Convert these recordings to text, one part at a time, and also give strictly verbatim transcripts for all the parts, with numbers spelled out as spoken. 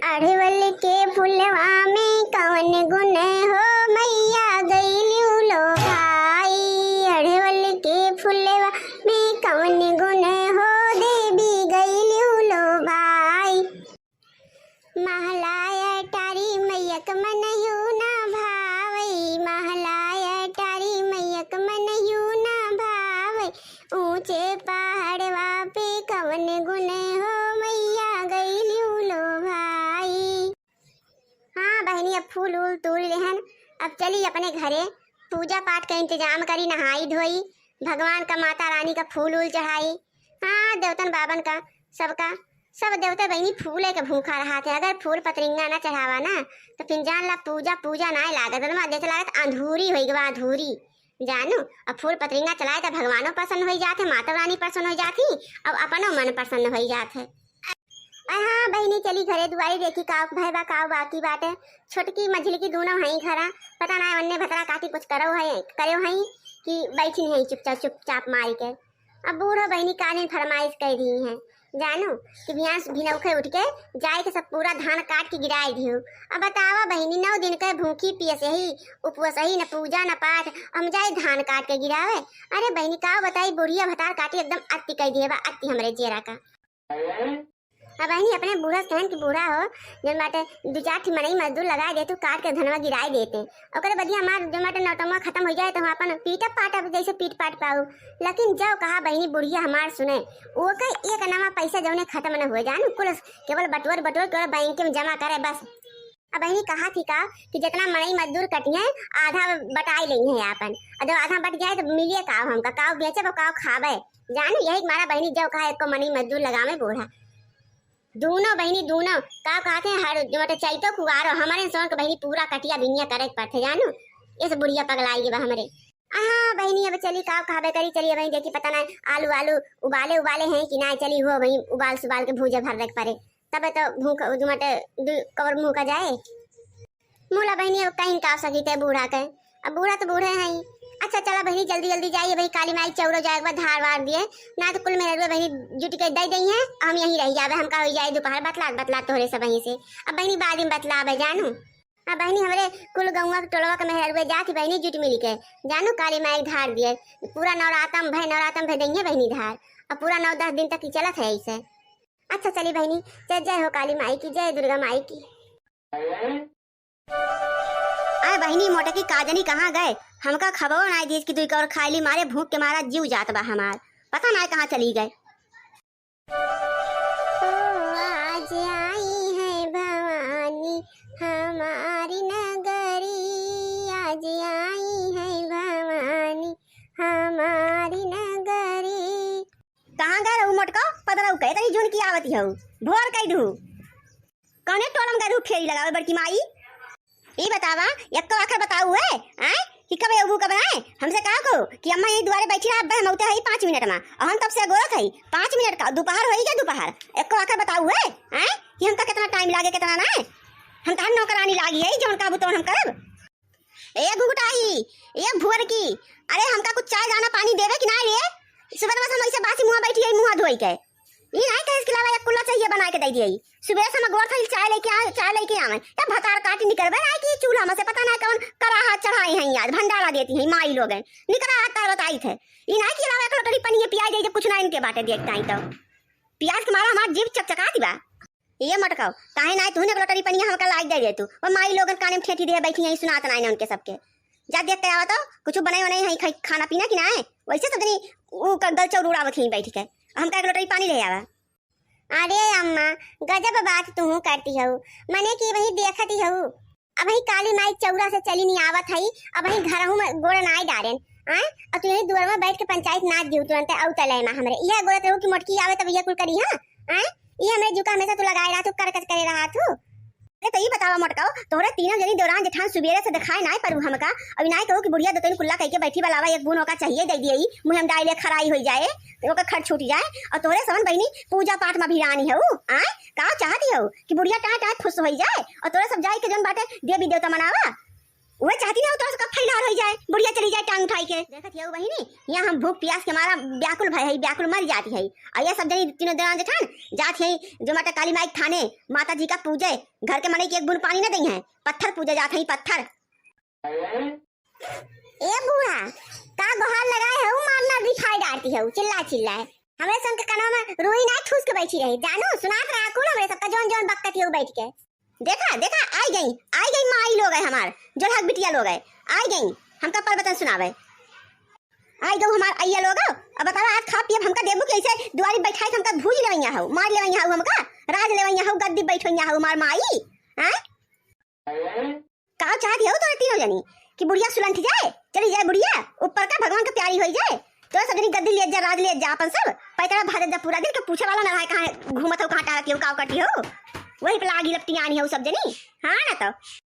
अढ़वल के फुलवा में कवन गुण हो, मैया गइलिउ लो भाई। अढ़वल के फुलवा में कवन गुण हो, देवी गइलिउ लो भाई। महला अटारी मैया क मनयू ना भावै, महला अटारी मैया क मनयू ना भावै। ऊंचे पहाड़वा पे कवन गुण हो, मैया गइलिउ लो भाई। हाँ बहिनी, अब फूल उल तूल लेहन, अब चली अपने घरे, पूजा पाठ क इंतजाम करी, नहाई धोई, भगवान क, माता रानी क फूल उल चढ़ाई। हाँ, देवतन बाबन क, सबका, सब देवते बहिनी फूले क भूखा रहत हैं। अगर फूल पतरिंगा ना चढ़ावा ना, तो फिर जान ला पूजा, पूजा नाय लागत, मतलब जैसे लागत अधूरी होइ गवा, अधूरी। जानू, अब फूल पतरिंगा चढ़ाए त भगवानो प्रसन्न होइ जात है, माता रानी प्रसन्न होइ जात ही, अब अपनो मन प्रसन्न होइ जात है। अरे हाँ बहिनी, चली घरे दुआरी देखी काव भय बा, काव बाकी बाटे। छोटकी मझिलकी दूनो हई घरा, पता ना वन्ने भतरा काटी कुछ करो है, करो हई कि बैठी हई चुपचाप, चुपचाप मारी के। अब बूढ़ो बहिनी कालिन फरमाइश कइ दी हैं, जानू, कि बिहान से भिनौखे उठ के जाए के सब पूरा धान काट के गिराए दियो। अब बतावा बहिनी, नौ दिन के भूखी पियस ही, उपवास ही, न पूजा न पाठ, हम जाए धान काट के गिरावे। अरे बहिनी, का बताई, बुढ़िया भतार काटी एकदम अति कइ दिए बा, अति हमरे जेरा का। अब बहिनी अपने बूढ़ा से कहन कि बूढ़ा हो, जौन बाटे दू चार ठी मनई मजदूर लगाए देतू, काट के धनवा गिराए देते। ओकरे बदिया हमार जौन बाटे नौटंगवा खतम होइ जाए, तो हम अपन पीटब पाटब जैसे पीट पाट पाऊ। लेकिन जब कहा बहिनी बुढ़िया हमार सुने, ओके एक अनावा पैसा जौने खतम न हुए, जानू, कुल केवल बटोर बटोर केवल बैंक में जमा करे बस। अब बहिनी कहा थी का कि जितना मनई मजदूर कटिहैं, आधा बटाई लेइहैं आपन, और जब आधा बट जाए तो मिलिए काव हमका, काव बेचब और काव खाबे। जानू, यही मारा बहिनी जब कहा एको मनई मजदूर लगावे बूढ़ा। दूनो बहिनी दूनो का कहत हैं, हर जो बटे चैतो कुआरो हमरे सोन के बहिनी पूरा कटिया बिनिया करे के पड़ते, जानू, इस बुढ़िया पगलाई गई बा हमरे। हाँ बहिनी, अब चली काव खाबे करी, चली अब देखी, पता ना आलू आलू उबाले उबाले हैं कि ना, चली हो वही उबाल सुबाल के भूजे भर रख पड़े। तबे तो भूख, जो मटे दु-, कवर मुँह का जाए। मुला बहिनी, अब कहीं का सकी ते बूढ़ा के, अब बूढ़ा तो बूढ़े हैं ही। अच्छा चला बहिनी, जल्दी जल्दी जाइए भाई, काली माई चौरो जाए के बाद धार वार दिए, ना तो कुल मेहरुए बहिनी जुट के दे दई हैं, हम यहीं रह जावे, हमका हो जाए दोपहर बतलात बतलात तोहरे सब वहीं से। अब बहिनी बाद में बतलावे जानू। अब बहिनी हमरे कुल गौवा के टोलवा के मेहरुए जात ही बहिनी जुट मिल के, जानू काली माई धार दिए, पूरा नवरातम भय, नवरातम भय दइहे बहिनी धार, अब पूरा नौ दस दिन तक ही चलत है ऐसे। अच्छा चली बहिनी, जय जय हो काली माई की, जय दुर्गा माई की। अरे बहिनी मोटकी, का जनी कहाँ गए, हमका खबरो नाय दिस कि दुई कौर खाइली, मारे भूख के मारा जीव जात बा हमार, पता नाय कहाँ चली गए। ओ आज आई है भवानी हमारी नगरी, आज आई है भवानी हमारी नगरी। कहाँ गए रहू मोटको, पदरऊ के तनी जून की आवत हऊ, भोर कई दू। कौने टोलम गए रहू फेरी लगावे बड़की माई? ई बतावा, एक्को आखर बताऊ है, आय? कि कब अबू कब नाय? हमसे कहा को कि अम्मा यही दुआरे बैठी रहा, अब्बे हम औते हई पाँच मिनट में, और हम तब से अगोरत हई, पाँच मिनट का, दोपहर होई गया दोपहर, एक्को आखर बताऊ है, आय? कि हमका कितना टाइम लागे, कितना नाय? हम तहार नौकरानी लागी है, जौन कहबू तौन हम करब। ए घुघुटाही, ए भुअर की, अरे हमका कुछ चाय दाना पानी देवे कि ना रे? सुबह में हम ऐसे बासी मुँह बैठी है, मुँह धोई के। ई नाय कहे इसके अलावा एक कुल्ला चाहिए बना के दे दिए। सुबह से हम गोर थली चाय लेके आवे, चाय लेके आवे। तब भतार काटी निकलबे नाय कि चूल्हा में से पता नाय कौन कराहा चढ़ाए हैं यार, भंडारा देती हैं माई लोग हैं। निकला हाथ तार बताई थे। ई नाय कि अलावा एक लोटरी पनिये पियाई दे जब कुछ ना इनके बाटे देखता ही तो। पियाज के मारा हमार जीभ चकचकाती बा। ये मटकाओ, काहे नाय तू ने एक लोटरी पनिया हमका लाग दे दे तू। वो माई लोगन काने में ठेठी दे बैठी हैं, सुनात नाय ना उनके सबके। जा देख के आवा तो, कुछ बने वने हैं खाई, खाना पीना कि नाय? वैसे सब जनी ऊ क-, गलचौर उड़ावत हैं बैठ के। हमका एक लोटरी पानी ले आवा। अरे अम्मा, गजब बात तू करती हऊ, मने कि वही देखती हऊ। अब वही काली माई चौरा से चली नहीं आवत हई, अब वही घरहू में गोड़ नाय डारेन, आय? और तू यही दुआर में बैठ के पंचायत नाच दियो तुरंत, औ तले माँ हमरे। यह गोड़त रहू कि मोटकी आवे तब यह कुल करी, हाँ? आय? ये हमरे जुका हमेशा तू लगाए रहा, तू कर कच करे रहा तू। अरे तो ये बतावा मोटकाओ, तोहरे तीनों जनी देवरान जेठान सुबेरे से दिखाए नाय परू हमका, अभी नाय कहू कि बुढ़िया दो तीन कुल्ला कह के बैठी बलावा, एक बून ओका चाहिए दे दिए, मुँह हम डाले खराई हो जाए, तो ओकर खर्च छूट जाए, और तोहरे सवन बहिनी पूजा पाठ में भी रानी है ऊ, आय? का चाहती हो कि बुढ़िया टाँय टाँय खुश हो जाए और तोहरे सब जाए के जौन बाटे देवी देवता मनावा? वो चाहती ना, तो उसका फैलार हो जाए, बुढ़िया चली जाए टांग उठाई के। देखत हियउ बहिनी, यहाँ हम भूख पियास के मारा व्याकुल भय है, व्याकुल मर जाती है। और ये सब जनी तीनों देवरान जेठान जात है जो माता काली माई के थाने, माता जी का पूजे, घर के मनई के एक बूंद पानी न दई है, पत्थर पूजे जात है, पत्थर। ए बूढ़ा, का गोहार लगाए है, उ मारना दिखाई डारती है, चिल्ला चिल्ला है। हमरे सन के कनवा में रुई ना ठूस के बैठी रही, जानू, सुनात रहा कुल हमरे सबका जौन जौन बकत हियउ बैठ के। देखा, देखा, आई गई, आई गई माई लोग है हमार, जोलहक बिटिया लोग है, आई गई, हमका परबतन सुनावे। आई गऊ हमार अइया लोग, अब बतावा, आज खा पियब हमका देबू कि ऐसे दुआरी बैठाई के हमका भूज लेवैया हऊ, मार लेवैया हऊ हमका, राज लेवैया हऊ, गद्दी बैठवैया हऊ हमार माई, हैं? का चाहत हऊ तोरे तीनों जनी कि बुढ़िया सुलंठ जाए, चली जाए बुढ़िया, ऊपर का भगवान का प्यारी होई जाए, तोरा सब जनी गद्दी लेत जा, राज लेत जा, अपन सब पैतरा भाजत जा, पूरा दिन के पूछे वाला ना रहे, कहाँ घूमत हो, कहाँ टहरत हो, का करती हो, वही पे लागी लपटियानी हो सब जनी। हाँ ना तो।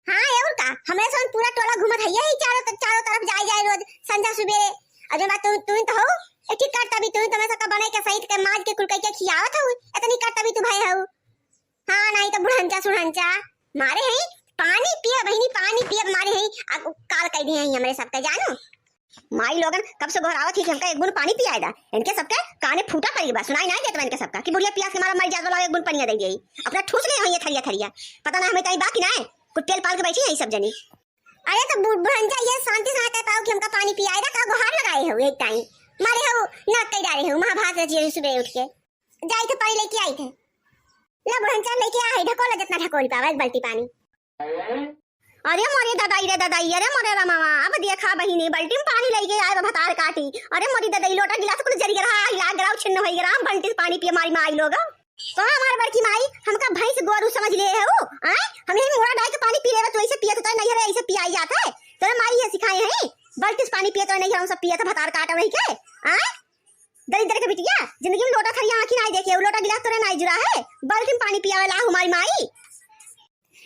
हाँ, और का, हमरे सब पूरा टोला घूमत है यही चारों त-, चारों तरफ जाए जाए रोज संझा सुबेरे। और जो बात तू, तू तो हो, एक ठीक करता भी तू तो मैं सबका बनाई के सहित के माज के कुल कई के खियावत हो, इतनी करता भी तू भाई हो। हाँ, नहीं तो बुढ़ंचा सुढ़ंचा मारे हैं, पानी पिया बहिनी, पानी पिया मारे हैं, आ काल कह दिए हैं हमरे सबका, जानो। माई लोगन कब से गोहरावत ही कि हमका एक बूंद पानी पियाए दा। इनके सबके काने फूटा पड़ी बा, सुनाई नाई देत बा इनके सबका कि बुढ़िया पियास के मारा मर जात बा, लाओ एक बूंद पनिया दे दिए। अपना ठूस ले होइए थरिया थरिया। पता ना हमें ताई बा कि नाई, कुल पेल पाल के बैठी है सब जनी। अरे तो बु-, बुढ़ंचा ये शांति से ना कह पाओ कि हमका पानी पियाए दा, का गोहार लगाए हो एक टाइम। मारे हो, नाक कई डारे हो, महाभारत रचिए सुबह उठ के। जाई थे पानी लेके आई थे। ला बुढ़ंचा लेके आ है, ढकोला जितना ढकोल पावे एक बाल्टी पानी। अरे मोरे ददाई रे ददाई, अरे मोरे रमावा, अब देखा बहिनी, बाल्टी में पानी लइके आए बा भतार काटी। अरे मोरी ददाई, लोटा गिलास कुल जरि गया, हिला गया, छिन्न होई गया, हम बाल्टी से पानी पिए मारी माई लोग। तो हमार बड़की माई हमका भैंस गोरू समझ ले है ऊ, आय? हम यही मोरा डाल के पानी पी लेवे, तो ऐसे पियत होता है, नहीं है, ऐसे पियाई जात है। तोरे माई ये सिखाए हैं, बाल्टी से पानी पियत है, नहीं है, हम सब पियत है, भतार काट रही के, आय? दरिद्र के बिटिया, जिंदगी में लोटा थरिया आँखी नाई देखे, ऊ लोटा गिलास तोरे नाई जुरा है, बाल्टी में पानी पियावे ला हमारी माई।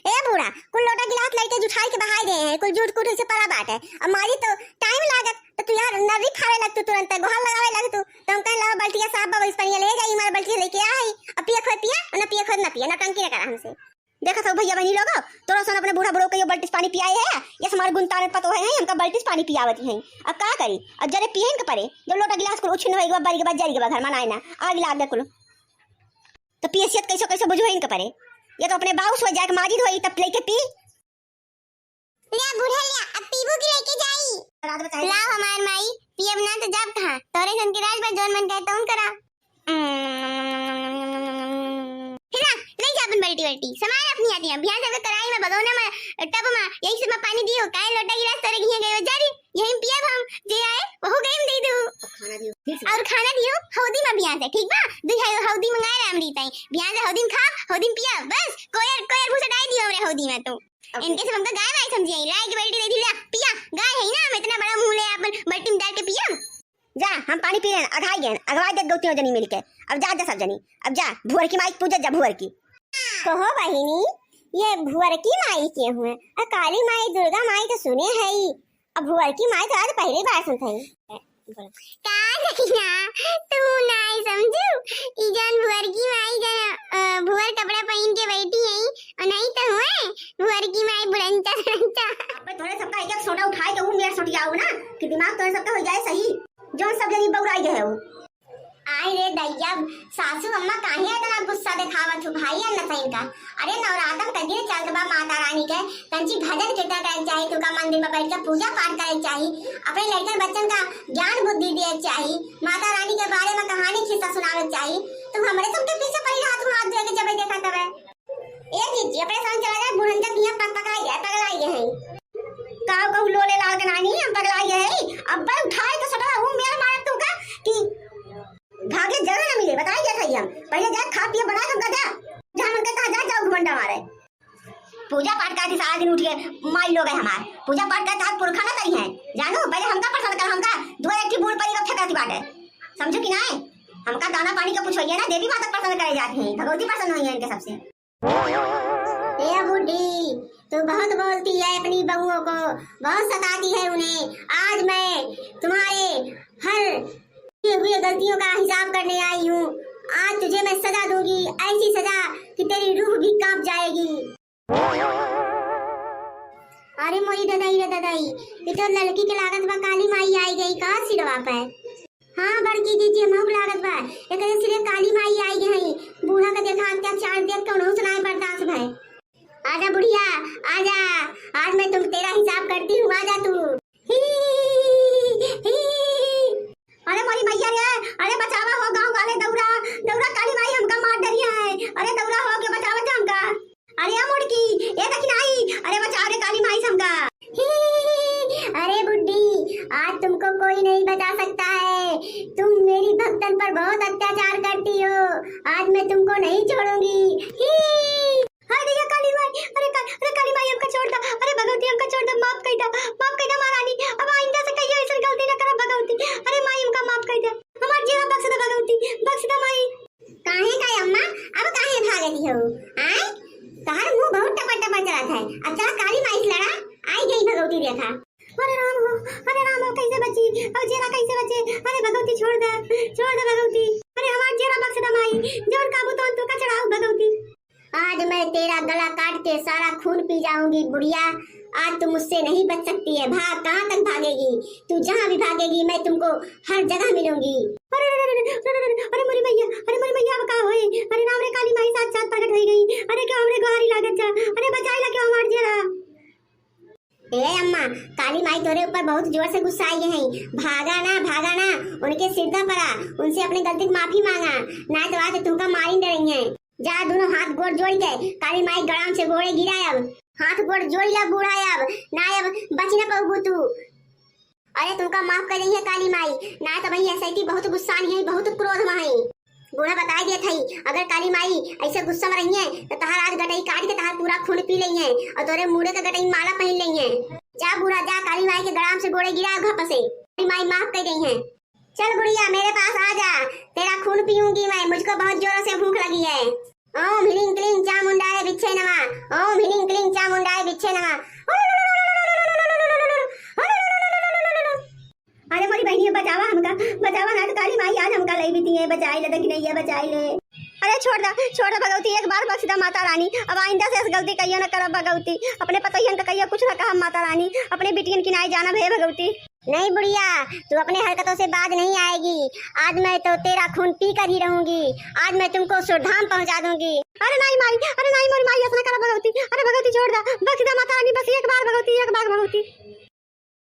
ए बूढ़ा, कुल लोटा गिलास लइके जुठाई के बहाई दे हैं, कुल जूठ कूठ से पड़ा बाटे। अब मारी तो टाइम लागत, तो तू यार नर्री खावे लग तू तुरंत, गोहार लगावे लग तू, तो हम कहें लाओ बाल्टिया साफ बा, इस पनिया ले जाई, हमारे बाल्टिया लेके आई, अब पिया खोए पिया, और ना पिया खोए ना पिया, नौटंकी ना करा हमसे। देखत हो भैया बहिनी लोग, तोरा सन अपने बूढ़ा बुढ़ऊ के यो बाल्टी से पानी पियाए है, ये हमार गुनतान पतो है, हमका बाल्टी से पानी पियावत हैं। अब का करी, अब जरे पियन के परे, जब लोटा गिलास कुल उछिन होई गवा, बरी गवा, जरी गवा घर मनाए ना, आग लाग गए कुल। तो पियसियत कैसो कैसो बुझो इनके परे, ये तो अपने बाउस हो जाए के माजिद होई तब लेके पी। ले बूढ़ा ले, अब पीबू की लेके जाई? रात बताई। लाओ हमार माई, पियब ना तो जाब कहाँ? तोरे सन के राज बा, जौन मन कहे तौन करा। हिला, ले जा अपन बाल्टी वाल्टी, सामान अपनी आती है। बिहान से कढ़ाई में, भगौना में, टब में, यही सब में पानी दियो। काहे लोटा गिलास तोरे घिया गए, जा रे, यही पियब हम, जे आए, वहू गए में दे दो। खाना दियो, ठीक से। और खाना दियो, हौदी में बिहान से, ठीक बा? दुई हौ-, हौदी मंगाए राम रीत आई। बिहान से हौदी में खा, हौदी में पिया, बस, कोयर, कोयर भूसा डाल दियो हमरे हौदी में तो। इनके सब हमका गाय वाय समझी आई, लाए के बाल्टी दे दी, ला, पिया, गाय है ना, हम इतना बड़ा मुंह ले अपन बाल्टी में डाल के पिया। जा, हम पानी पी लेन, अघाई गए, अघवा दे दो तीनों जनी मिलके। अब जा, जा सब जनी, अब जा, भुअर की माई के पूजा जा, भुअर की। कहो बहिनी, ये भुअर की माई के हुए? आ काली माई, दुर्गा माई तो सुने है ही, अब भुअर की माई तो आज पहली बार सुनत है। का दहिना, तू नाई समझू? ई जौन भुअर की माई जौन, अ, भुअर कपड़ा पहिन के बैठी है, और नहीं तो हुए भुअर की माई बुढ़ंचा सड़ंचा। अबे तोरे सबका एक एक सोटा उठाए के ऊ मेर सोटियाओ ना, कि दिमाग तोरे सबका हो जाए सही। जौन सब जनी बौराई गए हो। आई रे दैया, सासू अम्मा काहे इतना गुस्सा दिखावत हो भाई, अन्ना सही का। अरे नवरातन का दिन चलत बा माता रानी के, तंची भजन कीर्तन करे के चाही, तुका मंदिर में बैठ के पूजा पाठ करे के चाही, अपने लड़कन बच्चन का ज्ञान बुद्धि दिए के चाही, माता रानी के बारे में कहानी खिस्सा सुनावे के चाही। तू हमरे सबके पीछे पड़ी रहत हो, हाथ धोए के जबे देखा तबे। ए जीजी, अपने संग चला जाए, बुढ़न तक यहाँ पक पकाई है, पगलाई है। का कहू लोले लाल के नानी, हम पगलाई है। अब बे उठाए तो सटला हूँ, मेरा मारत तू का कि भागे जगह ना मिले, बताई जात है हम। पहले जा खा पिए बना के हमका दे। जहाँ मन के तहाँ जा, जाओ घमंडा मारे। पूजा पाठ का थी सारा दिन उठ के माई लोग है हमार। पूजा पाठ का तहार पुरखा ना करी है। जानू, पहले हमका पसंद कर, हमका दुआ एक बूढ़ परी का फेंकत बाटे। समझू कि नाई? हमका दाना पानी का पूछोइए ना, देवी माता पसंद करे जाती है, भगवती पसंद हुई है इनके सबसे। ए बूढ़ी, तू बहुत बोलती है अपनी बहुओं को, बहुत सताती है उन्हें। आज मैं तुम्हारे हर किए हुए गलतियों का हिसाब करने आई हूँ। आज तुझे मैं सजा दूंगी, ऐसी सजा कि तेरी रूह भी कांप जाएगी। अरे मोरी ददाई रे ददाई, ई तो ललकी के लागत बा काली माई आई गई का सिरवा पे। हाँ बड़की जीजी, हमहू के लागत बा एकरे सिरे काली माई आई गई। बूढ़ा का देखा अत्याचार देख के उनहू से नाय बर्दाश्त भय। आजा बुढ़िया, आजा, आज मैं तुम, तेरा हिसाब करती हूँ, आजा तू। ही, ही, ही। अरे मोरी मैया रे, अरे बचावा हो गाँव वाले, दौरा, दौरा, काली माई हमका मार डरिया है। अरे दौरा हो के बचावा जा हमका। अरे ए मुड़की, ए दखिनाई, अरे बचावा रे काली माई से हमका। ही, अरे बुड्ढी, आज तुमको कोई नहीं बचा सकता है। तुम मेरी भक्तन पर बहुत अत्याचार करती हो, आज मैं तुमको नहीं छोड़ूंगी। ही। हाय दैया काली माई, अरे का-, अरे काली माई हमका छोड़ दा, अरे भगवती हमका छोड़ दा, माफ कई दा, माफ कई दा महारानी, अब आइंदा से कहियो ऐसन गलती ना करब भगवती, अरे माई हमका माफ कई दा, हमार जियरा बख्श दा भगवती, बख्श दा माई। काहे का अम्मा, अब काहे भागत हो? आय, तोहर मुंह बहुत टपर टपर चलत है, अब चला काली माई से लड़ा, आई गई भगवती देखा। अरे राम हो, अरे राम हो, कैसे बची, अब जियरा कैसे बचे, अरे भगवती छोड़ दा, छोड़ दा भगवती, अरे हमार जियरा बख्श दा माई, जवन काबू तवन तोका चढ़ाऊ भगवती। आज मैं तेरा गला काट के सारा खून पी जाऊंगी बुढ़िया। आज तू मुझसे नहीं बच सकती है। भाग, कहाँ तक भागेगी? तू जहाँ भी भागेगी, मैं तुमको हर जगह मिलूंगी। अरे, अरे, अरे, अरे, अरे, अरे, अरे, मोरी मैया, अरे, मोरी मैया, अब का होए? अरे, राम रे, काली माई साथ साथ प्रकट होई गई। अरे, क्यों हमरे गोहारी लागत जा? अरे, बचाई ला क्यों हमार जियरा? ए अम्मा, काली माई तोरे ऊपर बहुत जोर से गुस्सा आई है। भागा ना, भागा ना, उनके सिरदा पड़ा, उनसे अपने गलती की माफी मांगा, ना तो आज तुमका मारी डरई है। जा दोनों हाथ गोड़ जोड़ के काली माई गड़ाम से गोड़े गिरा अब। हाथ गोड़ जोड़ ला बूढ़ा अब, ना अब बच ना पाऊबू तू। अरे तुमका माफ कर दई है काली माई, ना तो वही ऐसे की बहुत गुस्सा नहीं है, बहुत क्रोध में है। बूढ़ा बताई देत हई, अगर काली माई ऐसे गुस्सा में रही है तो तहार आज गटई काट के तहार पूरा खून पी लई है और तोरे मूड़े के गटई माला पहन लई है। जा बूढ़ा जा, काली माई के गड़ाम से गोड़े गिरा घप से, काली माई माफ कर दई है। चल बुढ़िया, मेरे पास आ जा, तेरा खून पीऊंगी मैं, मुझको बहुत जोरों से भूख लगी है। ओम ह्रीं क्लीं चामुंडाय बिच्छे नमः, ओम ह्रीं क्लीं चामुंडाय बिच्छे नमः। अरे मोरी बहिनी, बचावा हमका, बचावा ना तो काली माई आज हमका लई बीती है, बचाई ले दखिनैया, बचाई ले। अरे छोड़ दा, छोड़ दा भगवती, एक बार बख्श दा माता रानी, अब आइंदा से ऐसी गलती कहियो ना करब भगवती, अपने पतोहियन का कहियो कुछ ना कहब माता रानी, अपने बिटियन की नाई जानब हे भगवती। नहीं बुढ़िया, तू अपने हरकतों से बाज नहीं आएगी। आज मैं तो तेरा खून पी कर ही रहूंगी। आज मैं तुमको सुरधाम पहुंचा दूंगी। अरे नाई माई, अरे नाई मोरी माई, ऐसा ना करा भगवती। अरे भगवती छोड़ दा, बख्श दा माता रानी, बस एक बार भगवती, एक बार भगवती।